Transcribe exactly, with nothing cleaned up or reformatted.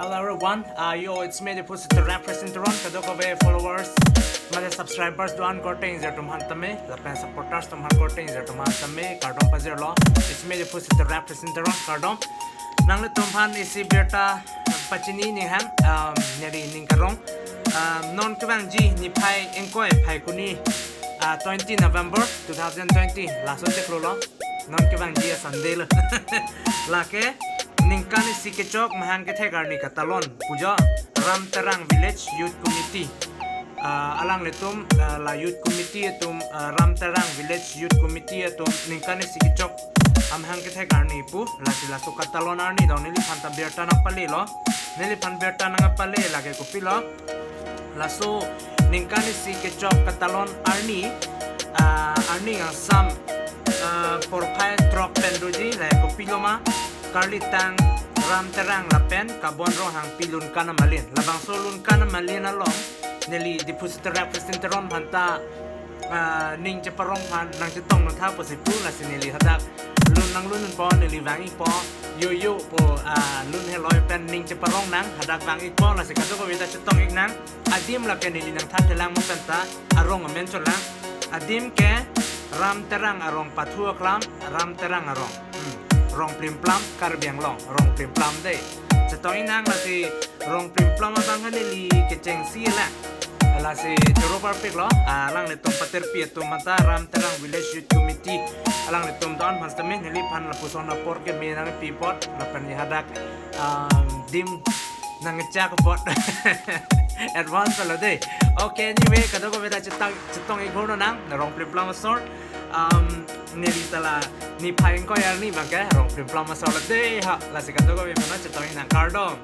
Hello everyone, uh, yo, it's me, the Pusita Rap President Teron, kadokave followers, mane subscribers do-an korte ingjir atum aphan tame, lapen supporters atum aphan korte ingjir atum aphan tame, kardom pajirlo. It's me, the Pusita Rap President Teron, kardom. Nanglitum aphan isi birta pachini ninghang, um, neli ning karong. Um, non kevangji niphai ingkoi Phaikuni, uh, twenty November two thousand twenty, lason chiklo lo. Non kevangji a Sunday lo. Lake ningkan isi kechok mahang kethek arni katalon pujo Ram Terang Village Youth Committee. Ah, alanglitum, ah, la Youth Committee atum, ah, Ram Terang Village Youth Committee atum ningkan isi kechok amahang kethek arni pu, lasi laso katalon arni dong neliphan ta birta nangpalelo. Neliphan birta nangpale lake kopilo. Laso ningkan isi kechok katalon arni, ah, arni angsam, ah, porphai throk pen doji, lake kopilo ma, karlitang Ram Terang lapen Kabon Ronghangpi lunkan amalin. Labangso lunkan amalin along neli the Pusita Rap President Teron aphan ta, ah, ning cheparong aphan nangchetong nangtha pusi pu, lasi neli hadak lun nanglunpo, neli vang-ikpo, yo yo pu, ah, lun heloi pen ning cheparong nang, hadak vang-ikpo, lasi kadokave ta chetong-ik nang. Adim lake neli nangthan thelang mo penta arong amen cholang. Adim ke Ram Terang arong, pathu aklam Ram Terang arong. Hmm. Rongplimplam, Karbi Anglong, Rongplimplam dei. Chetong-ik nang, lasi Rongplimplam abang ke neli kechengsi lang. Lasi choro parpiklo, ah, alanglitum patirpi atum aphan ta, Ram Terang Village Youth Committee alanglitum don aphan tame neliphan lapuson apor keme nangpi apot, lapen hadak, um, dim nangchak apot. Advance lo dei. Okay, anyway, kadokave ta chetong, chetong-ik hurno nang, Rongplimplam asor. Um, neli ta la niphai ingkoi arni abang ke Rongplimplam asor lo dei ha. Lasi kadokave aphan chetong-ik nang, kardom.